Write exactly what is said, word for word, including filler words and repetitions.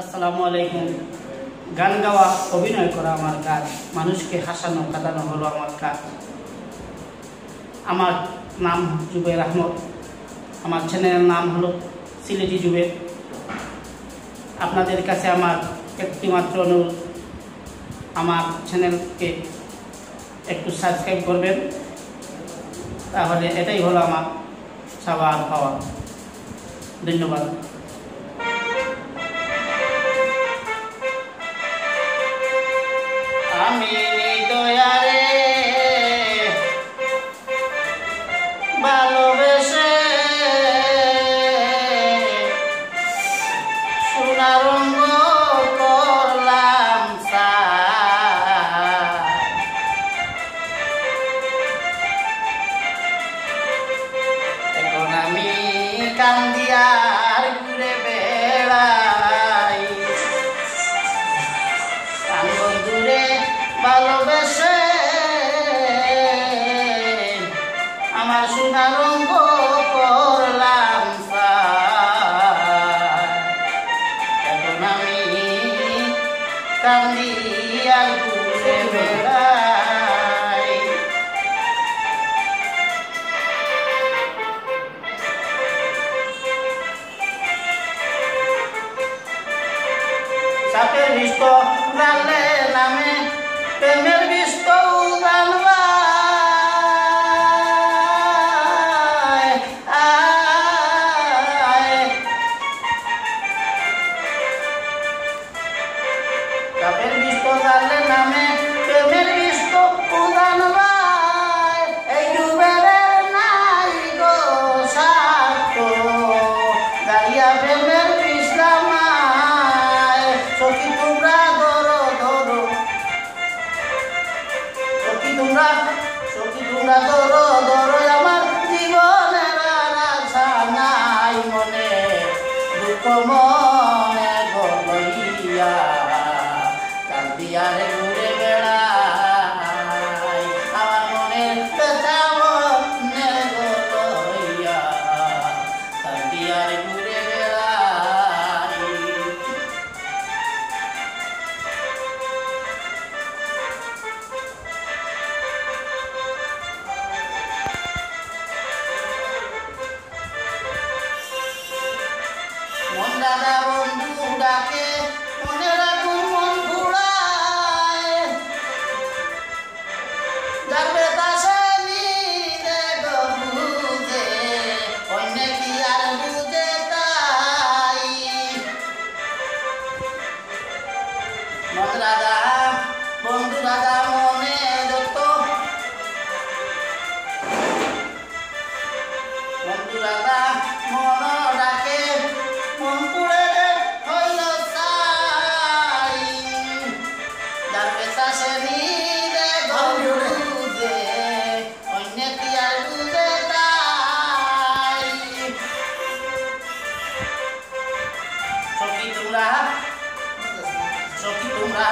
আসসালামু আলাইকুম। গান গাওয়া, অভিনয় করা আমার কাজ, মানুষকে হাসানো, কাঁদানো হলো আমার কাজ। আমার নাম জুবের আহমদ, আমার চ্যানেলের নাম হলো সিলেটি জুবের। আপনাদের কাছে আমার একটিমাত্র অনুরোধ, আমার চ্যানেলকে একটু সাবস্ক্রাইব করবেন, তাহলে এটাই হলো আমার চাওয়া আর পাওয়া। ধন্যবাদ। আমি দয়ারে ভালোবেসে সোনার রঙ করলাম সাজ। এখন আমি কান্দিয়ার ঘুরে বেড়াই। প্রাণ বন্ধুরে ভালোবেসে আমার সোনার রঙ করলাম সাজ। এখন আমি কান্দিয়ার ঘুরে বেড়াই। সাপের বিষ তো জানলে নামে, প্রেমের বিষ তো জানবায়। আয়। সাপের বিষ তো জানলে নামে, প্রেমের বিষ তো জানবায়। এই ডুবের নাই গো সাক্ষ্য, গাইয়া প্রেমের বিষ লামায়। সখী তোমরা ধরো, ধরো, সখী তোমরা, সখী তোমরা ধরো, ধরো আমার জীবনের আর আশা নাই মনে, দুঃখ মনে গো লইয়া, কান্দিয়ার ঘুরে বেড়াই, আমার মনের ব্যথা মনে গো লইয়া, কান্দিয়ার ঘুরে বেড়াই। মন রাধা বন্ধু ডাকে, মনের আগুন মন পুড়ায়। যার বেতাসে নিদে গো বুঝে, অন্যে কি আর বুঝে তাই। মন রাধা, বন্ধু রাধা মনে যত। বন্ধু রাধা মন ডাকে, মন পুড়ে রে হইল ছাই। যার বেতাসে নিদে গো বুঝে, অন্যে কি আর বুঝে তাই। সখী তোমরা, সখী তোমরা